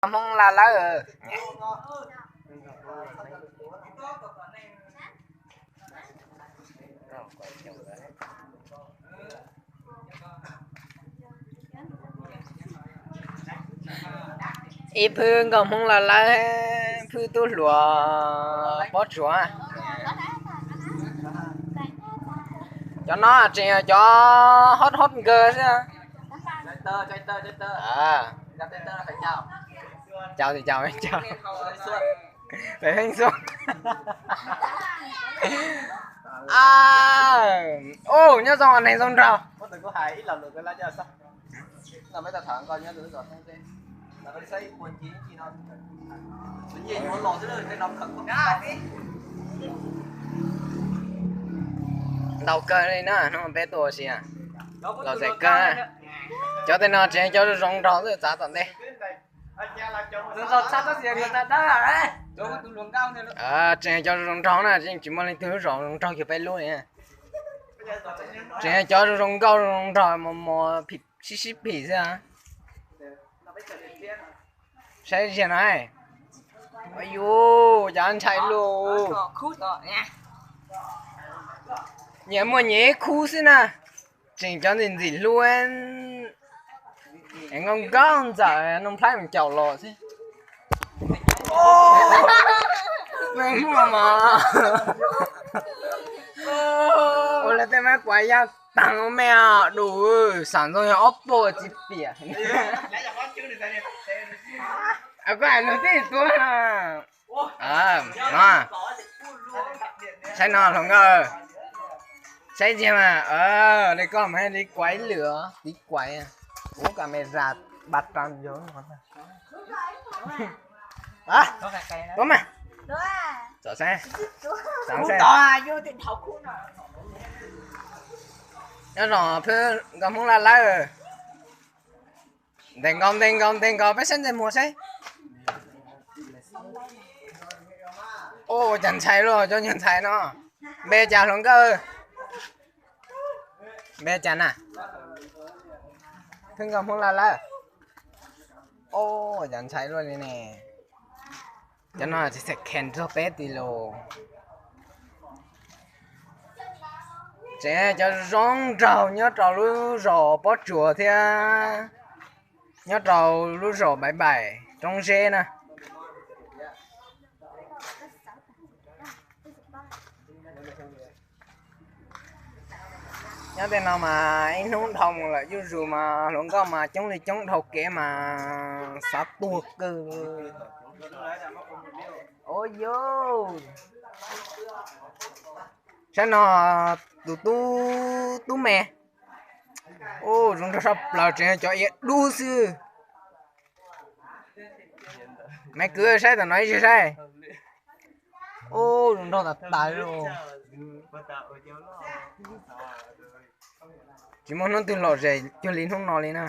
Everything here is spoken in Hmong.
Hmoob Laj Lawb. Ib phwb nkauj Hmoob Laj Lawb, phwb tub hluas Pob Tsuas. Cov no tseem yog cov hot hot nkawd xwb. Caum caum caum. Pem Heej Xua. Ub, nyob zoo neeg zoo nraug. Ntau kawg li na, hnub no peb tuaj ua si, lom zem kawg. Cov tej no tseem cov zoo zoo nraug xwb, txav tom ntej. Tseem cov zoo zoo nraug na, tsis muaj leej twg lub zos zoo nraug kiag peb lub li. Tseem cov zoo zoo nkauj zoo zoo nraug mos mos phim sib sib phim xwb. Saib ziag no. Yuv, cov ntshai lus. Nyias muaj nyias ib khub xwb na. Tseem cov ntxim ntxim hlub, nkauj nkauj ntxawm Nuj Nplhaib mus caum los xwb. Ua li tej mab kuav yaj taag ua me dum, xam ntxoo yog ob puas tsis piam. Koj hais lus tib tuab no. Saib no hluas nkauj, saib ntsia mas, li koj mas li kuav ib lwm, tiv kuav, kuv kam me zas ba ra yog no. Tuab mas, txawm saib, txawm saib. Nyob zoo phwb nkauj Hmoob Laj Lawb. Ntes nkaus, ntes nkaus, ntes nkaus peb saib ntsej muag saib. Ua cas ntshai luaj cov nyuag ntxhais no. Npe cas hluas nkauj? Npe cas na? Phwb nkauj Hmoob Laj Lawb. Ua cas ntshai luaj li ne. Cov no tsis txhais khees rau peb ti los. Tseem cov zoo nraug nyob rau lub zos Pob Tsuas thiab nyob rau lub zos Npaiv Npaim Roob Zeb na. Nyob tej no mas ib hnub dhau mus lawm zuj zus mas hluas nkauj mas coob li coob dhau kev mas xav tuag kawg. Ua yus, saib no, tus tub, tub me. Ua zoo nraug saj plaws, tseem cov iav dub xwb. Maiv Kwv, saib tam no ib zaug saib. Ua zoo nraug tas tas li. Tsis muaj hnub twg lom zem cuag li hnub no li na.